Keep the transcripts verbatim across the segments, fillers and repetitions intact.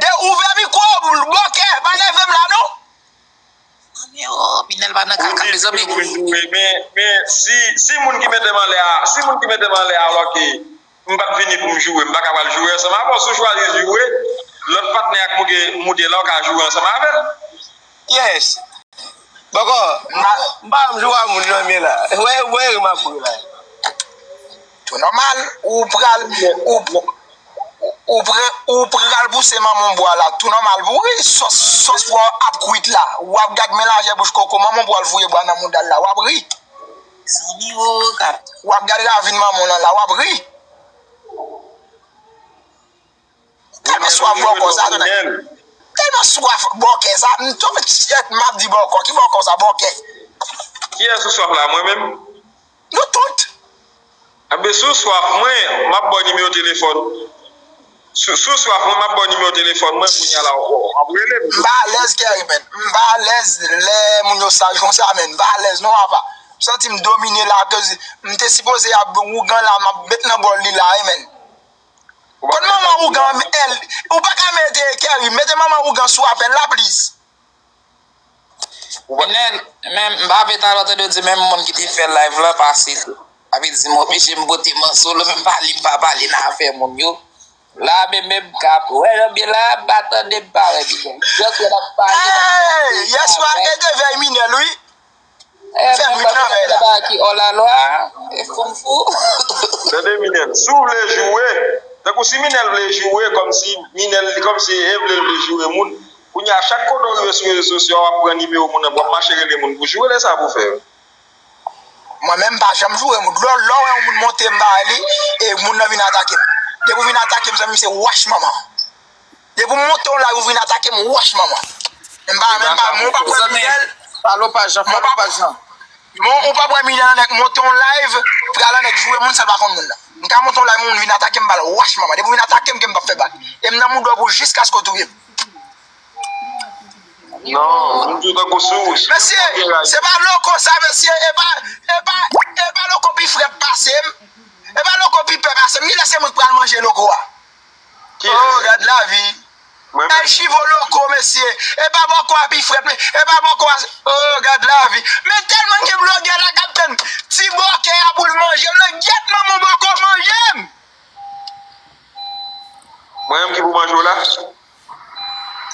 De ouvè mikwo w, bòkè, pa nève m la non. Anmè, oh, Minèl pa nan kaka, mezanmi. Men, men si, si moun ki mete m anlè a, si moun ki mete m anlè a, alò ke m pa t vini pou m joure, m pa ka pral joure ansanm avè w. Si w chwazi joure, lòt patnè a k moute, moute la, w ka joure ansanm avè l. Yes. Bòkò, m pa, m pa janm joure a moun nan men la. Wè, wè, m ap la. Tou nòmal, ou pral, ou, ou, ou pran, ou pral pouse manman w bwa la, tou nòmal pou ri, sòs, sòs bwa w ap kwit la. W ap gad men lajè bouch koko, manman w pral voye bwa nan mouda l la, w ap ri. Zanmi, oh, gad. W ap gad ravin manman w lan la, w ap ri. Tèlman swaf bòkò sa, tande. Tèlman swaf bòkè sa, m tou met chèt, m ap di bòkò, ki bòkò sa, bòkè. Kiyès ou swaf la, mwen menm? Nou tout. Anben, si w swaf mwen, m ap ba w nimewo telefòn. Si, si w swaf mwen, m ap ba w nimewo telefòn mwen, kounye a la, w, w ap rele m. M pa alèz, Kerry, menn. M pa alèz lè moun yo saj konsa, menn. M pa alèz, non, papa. M santi m domine la, akoz m te sipoze ap ougan la, m ap met nan bòl li la, wi, menn. Ou pa Kot manman ougan, el, ou pa ka mete, Kerry, mete manman ougan sou apèl la, please. Menn, men, m pa vle talè w tande w di menm moun ki te fè live la pase tou. Ape di m oblije m pote manso lo, menm pale m pa pale nan afè moun yo. La, menm, menm kap, wè, jan byen la, m pa tande m pa wè byen. Just wè n ap pale, n ap Hey, yèswa, e te vèy Minèl, wi. Eh, fè m rit nan vèy la. Ki hors la loi, e fou m fou. Tande, Minèl, si w vle joure, tankou si Minèl vle joure, kòmsi Minèl, kòmsi e vle l vle joure moun, kounye a, chak kote w rive sou rezo sosyo a, w ap pran nimewo moun nan, w ap mache rele moun pou joure, lè sa pou fè. Mwen menm, m pa janm joure moun. Lè, lè w wè yon moun monte m ba li, e moun nan vin atake m. Depi w vin atake m, zanmi, se wach manman. Depi m monte yon live, ou vin atake m, wach manman. M pa, m pa, mwen pa pran Minèl. Falo pa jan, falo pa jan. Mwen, ou pa pran Minèl anèk monte yon live, pral anèk joure moun, sa l pa konn moun nan. M ka monte yon live, moun vin atake m, bal wach manman. Depi w vin atake m, ke m p ap fè bak. E m nan mouda w pou jiskaske w touye m. Non, m di w tankou sou. Mesye, se pa loko sa, mesye. E pa, e pa, e pa loko pi frèt pase m. E pa loko pi pè pase m. Kilè se mwen k pral manje loko a? Oh, gad lavi. Ay, chivo loko, mesye. E pa bòkò a pi frèt, men. E pa bòkò a. Oh, gad lavi. Men tèlman gen blogè la k ap tann ti bòkè a pou l manje. Men gyèt manman bòkò manje m. Mwen menm ki pou manje w la?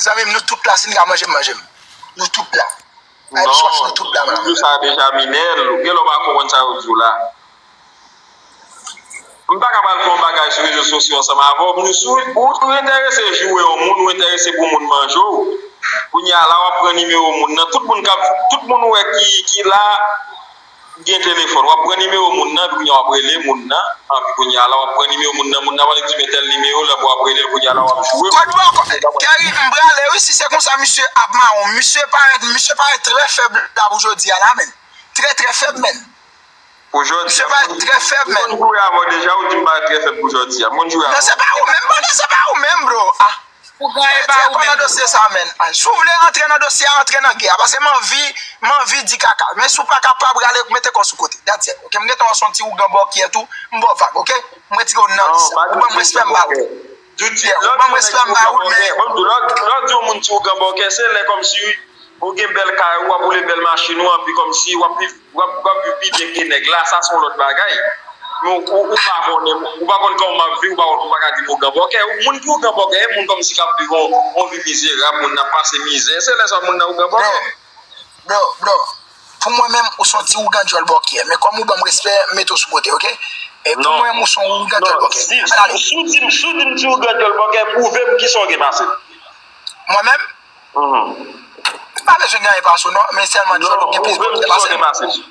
Zanmi m, nou tout la, si n ka manje m, manje m. Nou tout la. Ay, m swaf nou tout la, m di w sa deja, Minèl, ou gen lè w pa konprann sa yo di w la. M pa ka pral fè yon bagay sou rezo sosyo ansanm avè w. Nou sou, ou, ou enterese joure yon moun, ou enterese pou moun manje w. Kounye a la, w ap pran nimewo moun nan. Tout moun k ap, tout moun ou wè ki, ki la, gen telefòn, w ap pran nimewo moun nan, epi kounye a w ap rele moun nan, epi kounye a la w ap pran nimewo moun nan, moun nan pral di men tèl nimewo, lè w ap rele l, kounye a la w ap joure. Kòd bò, Kerry, m prale wi, si se konsa misye ap mawon, misye parèt, misye parèt trè fèb la pou jodi a la, menn. Trè, trè fèb, menn. Pou jodi a, misye parèt trè fèb, menn. M konn joure avè w deja, ou di m parèt trè fèb pou jodi a. M konn joure avè w. Non, se pa ou menm, bro, se pa ou menm, bro. Ah. Ougan e pa ou menm. Antre pa nan dosye sa, menn. Si w vle antre nan dosye a, antre nan gè a. Paske m anvi, m anvi di kaka. Men si w pa kapab, rale mete kò w sou kote. That's it. Ok, m gentan wè w se yon ti ougan bòkyè tou. M ba w vag, ok? M retire w nan lis la. Ou ban m respè, m ba w. Yeah, ou ban m respè, m ba w, men. Lè w di yon moun ti ougan bòkyè, se lè kòmsi ou gen bèl kay ou, w ap woule bèl machin ou, anpi kòmsi w ap viv W ap, w ap viv pi byen ke nèg la, sa se yon lòt bagay. Men ou, ou, ou pa konnen, ou pa konn kòman m ap viv, ou pa, ou pa ka di m ougan bòkyè. Moun ki ougan bòkyè, e moun kòmsi k ap viv yon, yon vi mizerab, moun nan ap pase mizè. Se lè sa moun nan ougan bòkyè. Bro, bro, bro, pou mwen menm, ou se yon ti ougan djòl bòkyè. Men kòm ou ban m respè, m mete w sou kote, ok? E pou mwen menm, ou se yon ougan djòl bòkyè. Ann ale. Si, si, si w di m, si w di m ti ougan djòl bòkyè, pwouve m kisa w gen pase m. Mwen menm? Mhm. M pa bezwen gen anyen pase w non, men sèlman djòl ou gen plis bòkyè pase m.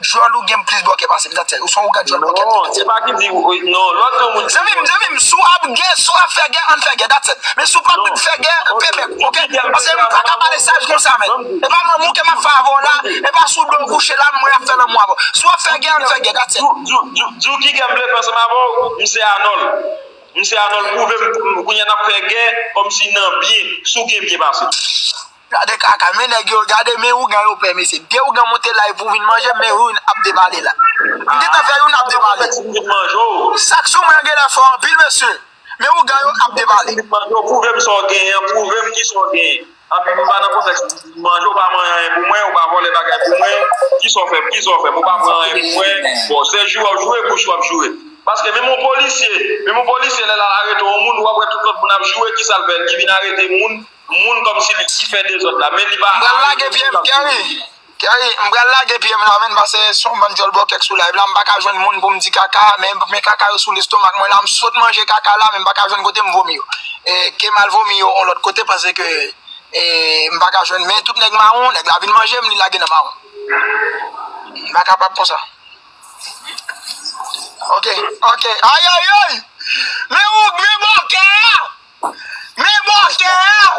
Djòl ou gen plis bòkyè pase m, that's it. Ou se yon ougan djòl bòkyè. Non, se pa ki di, non, lòt yon moun. Zanmi m, zanmi m, si w ap gen, si w ap fè gè, ann fè gè, that's it. Men si w p ap vin fè gè, pebèk, ok? Paske m pa ka pale saj konsa, menn. E pa lanmou ke m ap fè avè w la, e pa sou do w kouche la, mwen ap fè lanmou avè w. Si w ap fè gè, ann fè gè, that's it. Di w, di w, di w, di w ki gè m vle fè ansanm avè w, m se Anòl. Misye Anòl pwouve m, m, kounye a n ap fè gè, kòmsi nan byen, si w gen byen pase m. Gade kaka, men nèg yo, gade men ougan yo pè, mesye. De ougan monte live pou vin manje m, men youn ap debale la. M gentan fè youn ap debale. Sa k sou mwen genlè fò anpil, mesye. Men ougan yo ap depale. Manje w, pwouve m sa w genyen an, pwouve m ki sa w genyen. Anpi m pa nan kontèks manje, w pa manyen anyen pou mwen, w pa vòlè bagay pou mwen. Ki sa w fè, ki sa w fè m, w pa pran anyen pou mwen. Bon, se joure w ap joure, bouch w ap joure. Paske menm yon polisye, menm yon polisye lè l al arete yon moun, w ap wè tout lòt moun ap joure, ki sa l fè, li vin arete moun, moun kòmsi li ki fè dezòd la, men li pa. M pral lage pye m, Kerry. Kerry, m pral lage pye m la, menn, paske se yon bann djòl bòkèk sou live la, m pa ka jwenn moun pou m di kaka, men, men kaka yo sou lestomak mwen la, m sot manje kaka la, men m pa ka jwenn kote m vomi yo. E, ke m al vomi yo yon lòt kote, paske, e, m pa ka jwenn, men tout nèg mawon, nèg la vin manje m, li lage nan mawon. M pa kapab konsa. Ok, ok. Ay, ay, ay! Men ou, men bòkè a! Men bòkè a!